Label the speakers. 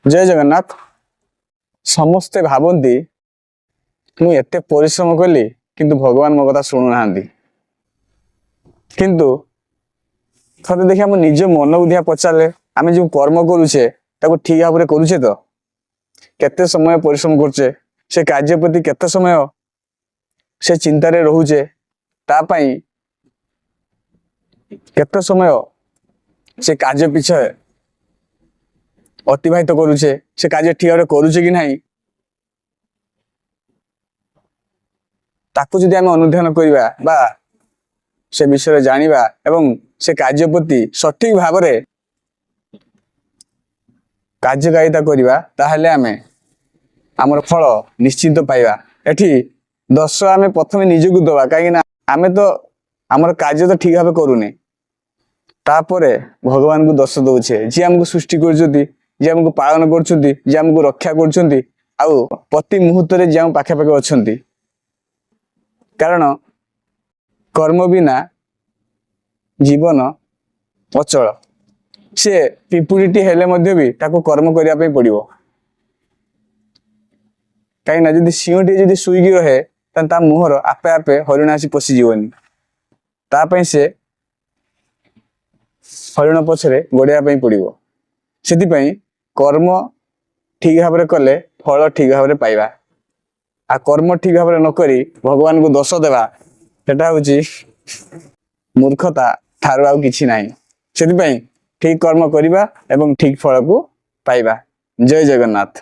Speaker 1: ଜୟ ଜଗନ୍ନାଥ। ସମସ୍ତେ ଭାବନ୍ତି, ମୁଁ ଏତେ ପରିଶ୍ରମ କଲି, କିନ୍ତୁ ଭଗବାନ ମୋ କଥା ଶୁଣୁନାହାନ୍ତି। କିନ୍ତୁ ଥରେ ଦେଖି ଆମ ନିଜ ମନକୁ ଦେଖିଆ ପଚାରିଲେ, ଆମେ ଯୋଉ କର୍ମ କରୁଛେ, ତାକୁ ଠିକ ଭାବରେ କରୁଛେ ତ? କେତେ ସମୟ ପରିଶ୍ରମ କରୁଛେ, ସେ କାର୍ଯ୍ୟ ପ୍ରତି କେତେ ସମୟ ସେ ଚିନ୍ତାରେ ରହୁଛେ, ତା ପାଇଁ କେତେ ସମୟ ସେ କାର୍ଯ୍ୟ ପିଛେ ଅତିବାହିତ କରୁଛେ, ସେ କାର୍ଯ୍ୟ ଠିକ ଭାବରେ କରୁଛେ କି ନାହିଁ, ତାକୁ ଯଦି ଆମେ ଅନୁଧ୍ୟାନ କରିବା ବା ସେ ବିଷୟରେ ଜାଣିବା ଏବଂ ସେ କାର୍ଯ୍ୟ ପ୍ରତି ସଠିକ ଭାବରେ କାର୍ଯ୍ୟକାରିତା କରିବା, ତାହେଲେ ଆମେ ଆମର ଫଳ ନିଶ୍ଚିନ୍ତ ପାଇବା। ଏଠି ଦୋଷ ଆମେ ପ୍ରଥମେ ନିଜକୁ ଦବା, କାହିଁକି ନା ଆମେ ତ ଆମର କାର୍ଯ୍ୟ ତ ଠିକ ଭାବେ କରୁନେ, ତାପରେ ଭଗବାନଙ୍କୁ ଦୋଷ ଦଉଛେ, ଯିଏ ଆମକୁ ସୃଷ୍ଟି କରୁଛନ୍ତି, ଯିଏ ଆମକୁ ପାଳନ କରୁଛନ୍ତି, ଯିଏ ଆମକୁ ରକ୍ଷା କରୁଛନ୍ତି ଆଉ ପ୍ରତି ମୁହୂର୍ତ୍ତରେ ଯିଏ ଆମ ପାଖେ ପାଖେ ଅଛନ୍ତି। କାରଣ କର୍ମ ବିନା ଜୀବନ ଅଚଳ। ସେ ପିମ୍ପୁଡ଼ିଟି ହେଲେ ମଧ୍ୟ ବି ତାକୁ କର୍ମ କରିବା ପାଇଁ ପଡିବ। କାହିଁକି ନା ଯଦି ସିଂହଟିଏ ଯଦି ଶୋଇକି ରହେ, ତାହେଲେ ତା ମୁହଁର ଆପେ ଆପେ ହରିଣ ଆସି ପଶିଯିବନି। ତା ପାଇଁ ସେ ହରିଣ ପଛରେ ଗୋଡେଇବା ପାଇଁ ପଡିବ। ସେଥିପାଇଁ କର୍ମ ଠିକ ଭାବରେ କଲେ ଫଳ ଠିକ ଭାବରେ ପାଇବା। ଆଉ କର୍ମ ଠିକ ଭାବରେ ନ କରି ଭଗବାନଙ୍କୁ ଦୋଷ ଦେବା, ସେଟା ହଉଛି ମୂର୍ଖତା ଠାରୁ ଆଉ କିଛି ନାହିଁ। ସେଥିପାଇଁ ଠିକ କର୍ମ କରିବା ଏବଂ ଠିକ ଫଳକୁ ପାଇବା। ଜୟ ଜଗନ୍ନାଥ।